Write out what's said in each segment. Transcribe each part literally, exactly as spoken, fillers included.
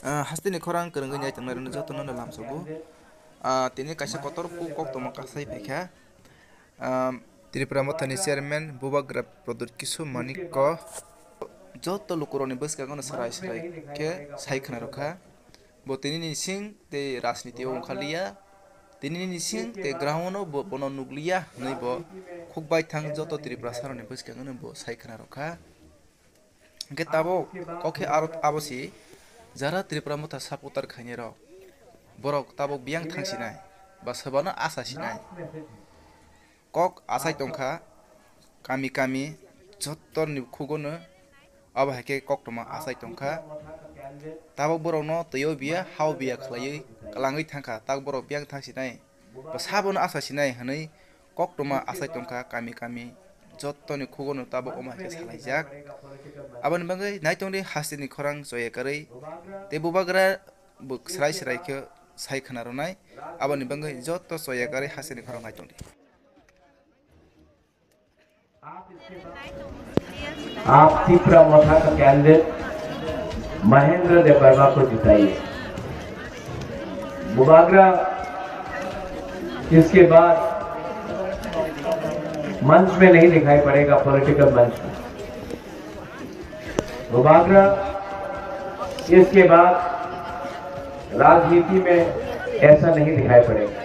Ah, hasteni khorang kwrwngwi nai tongnai rwno jotono no lamsogo. Ah, tini kaisa kotor kok tongma kasai phaikha. Ah, Tripura Mothani Chairman Bubagra Pradyut Kishore Manik ko joto lukurokni bwskango no swrai swrai khe sai khna rwkha. Bo tini ni sing tei rajniti o wngkha liya. Tini ni sing tei ground o bo, bono nukliya hwnwi bo khuk baithang joto Tripura sarokni bwskango no bo sai khna rwkha. Hingke tabok kok khe aro abo si jara Tripura Motha supporter khainai rok, borok tabok biyang thang sinai ba soba no asa sinai. Kok asai tongkha kami kami jotto ni khugo no abo hai khe koktwma asai tongkha. Tabok borok no twi o biya ha o biya khlaiwi kwlangwi thangkha, tak borok biyang thang sinai. Bo sabono asa sinai hwnwi koktwma asai tongkha kami kami jottoni khugono tabok omo hai khe salaijak. Aboni bagwi naitongdi hasteni khorang choya karwi tei bubagra bo swrai swrai khe sai khna rwnai. Aboni bagwi jotto choya karwi hasteni khorang naitongdi. आप तिपरा मोथा का कैंडिडेट महेंद्र देबबर्मा को जिताइए। बुबागरा इसके बाद मंच में नहीं दिखाई पड़ेगा, पॉलिटिकल मंच में। बुबागरा इसके बाद राजनीति में ऐसा नहीं दिखाई पड़ेगा।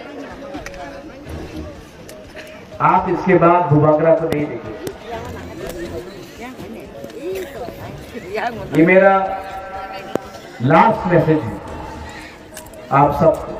आप इसके बाद बुबागरा को नहीं देखेंगे। ये मेरा लास्ट मैसेज है आप सबको।